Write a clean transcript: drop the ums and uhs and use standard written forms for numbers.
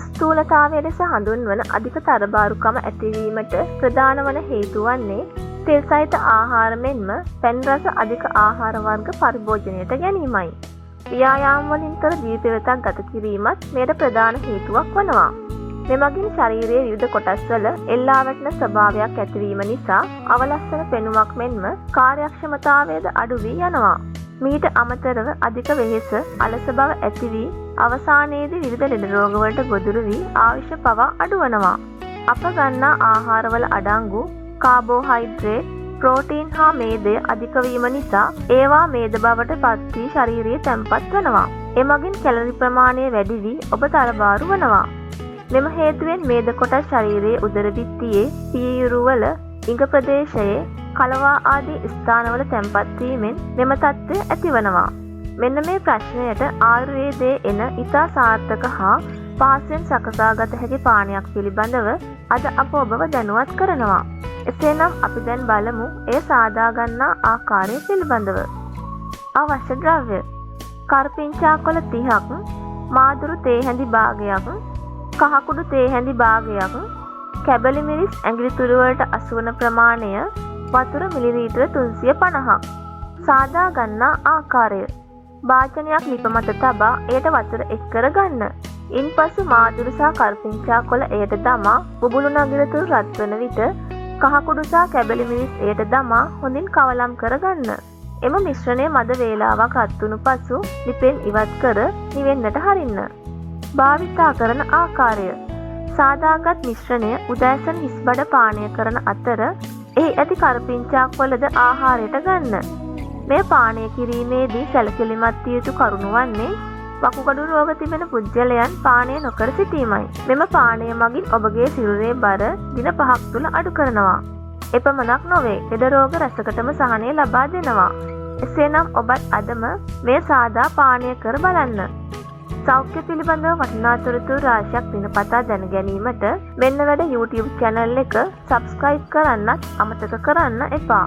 ස්ථූලතාවය ලෙස හඳුන්වන අධික තරබාරුකම ඇතිවීමට ප්‍රධාන වන හේතු වන්නේ තෙල් සහිත ආහාර මෙන්ම පැන් රස අධික ආහාර වර්ග පරිභෝජනයට ගැනීමයි. ව්‍යායාම වලින් තොර ජීවි පෙවතක් ගත කිරීමත් මෙයට ප්‍රධාන හේතුවක් වනවා. මෙමගින් ශරීරයේ විවිධ කොටස්වල එල්ලා වැටෙන ස්වභාවයක් ඇතිවීම නිසා අවලස්සන පෙනුමක් මෙන්ම කාර්යක්ෂමතාවයද අඩු වී යනවා. මීට අමතරව අධික වෙහෙස, අලස බව ඇති වී අවසානයේදී විවිධ ලෙඩ රෝගවලට ගොදුරු වී ආයුෂ පවා අඩුවනවා. අප ගන්නා ආහාරවල අඩංගු කාබෝහයිඩ්‍රේට්, ප්‍රෝටීන් හා මේදය අධික වීම නිසා ඒවා මේද බවට පත් වී ශරීරයේ තැන්පත් වනවා. එමගින් කැලරි ප්‍රමාණය වැඩි වී ඔබ තරබාරු වනවා. මෙම හේතුවෙන් මේද කොටස් ශරීරයේ උදර බිත්තියේ, පියයුරුවල, ඉඟ ප්‍රදේශයේ, කලවා ආදී ස්ථානවල තැන්පත් වීමෙන් මෙම තත්ත්වය ඇතිවනවා. මෙන්න මේ ප්‍රශ්නයට ආයුර්වේදයේ එන ඉතා සාර්ථක හා පහසුවෙන් සකසා ගත හැකි පානයක් පිළිබඳව අද අප ඔබව දැනුවත් කරනවා. එසේනම් අපි දැන් බලමු එය සාදා ගන්නා ආකාරය පිළිබඳව. අවශ්‍ය ද්‍රව්‍ය: කරපිංචා කොළ 30ක්, මාදුරු තේ හැඳි භාගයක්, කහකුඩු තේ හැඳි භාගයක්, කැබලි මිරිස් ඇඟිලි තුඩු වලට අසුවන ප්‍රමාණය, වතුර මිලිලීටර 350ක්. සාදා ගන්නා ආකාරය: භාජනයක් ලිප මත තබා එයට වතුර එක් කර ගන්න. ඉන්පසු මාදුරු සහ කරපිංචා කොළ එයට දමා බුබුලු නගිනතුරු රත් වන විට කහකුඩු සහ කැබලි මිරිස් එයට දමා හොඳින් කවලම් කරගන්න. එම මිශ්‍රණය මද වේලාවක් රත් වුණු පසු ලිපෙන් ඉවත් කර නිවෙන්නට හරින්න. භාවිතා කරන ආකාරය: සාදාගත් මිශ්‍රණය උදෑසන හිස් බඩ පානය කරන අතර එහි ඇති කරපිංචා කොළද ආහාරයට ගන්න. මෙය පානය කිරීමේදී සැලකිලිමත් විය යුතු කරුණු වන්නේ වකුගඩු රෝග තිබෙන පුද්ගලයන් පානය නොකර සිටීමයි. මෙම පානය මගින් ඔබගේ සිරුරේ බර දින 5ක් තුළ අඩු කරනවා. එපමණක් නොවේ, ලෙඩ රෝග රැසකටම සහනය ලබා දෙනවා. එසේනම් ඔබත් අදම මෙය සාදා පානය කර බලන්න. සෞඛ්‍ය පිළිබඳව වටිනා තොරතුරු රාශියක් දිනපතා දැන ගැනීමට මෙන්න වැඩ YouTube channel එක subscribe කරන්නත් අමතක කරන්න එපා.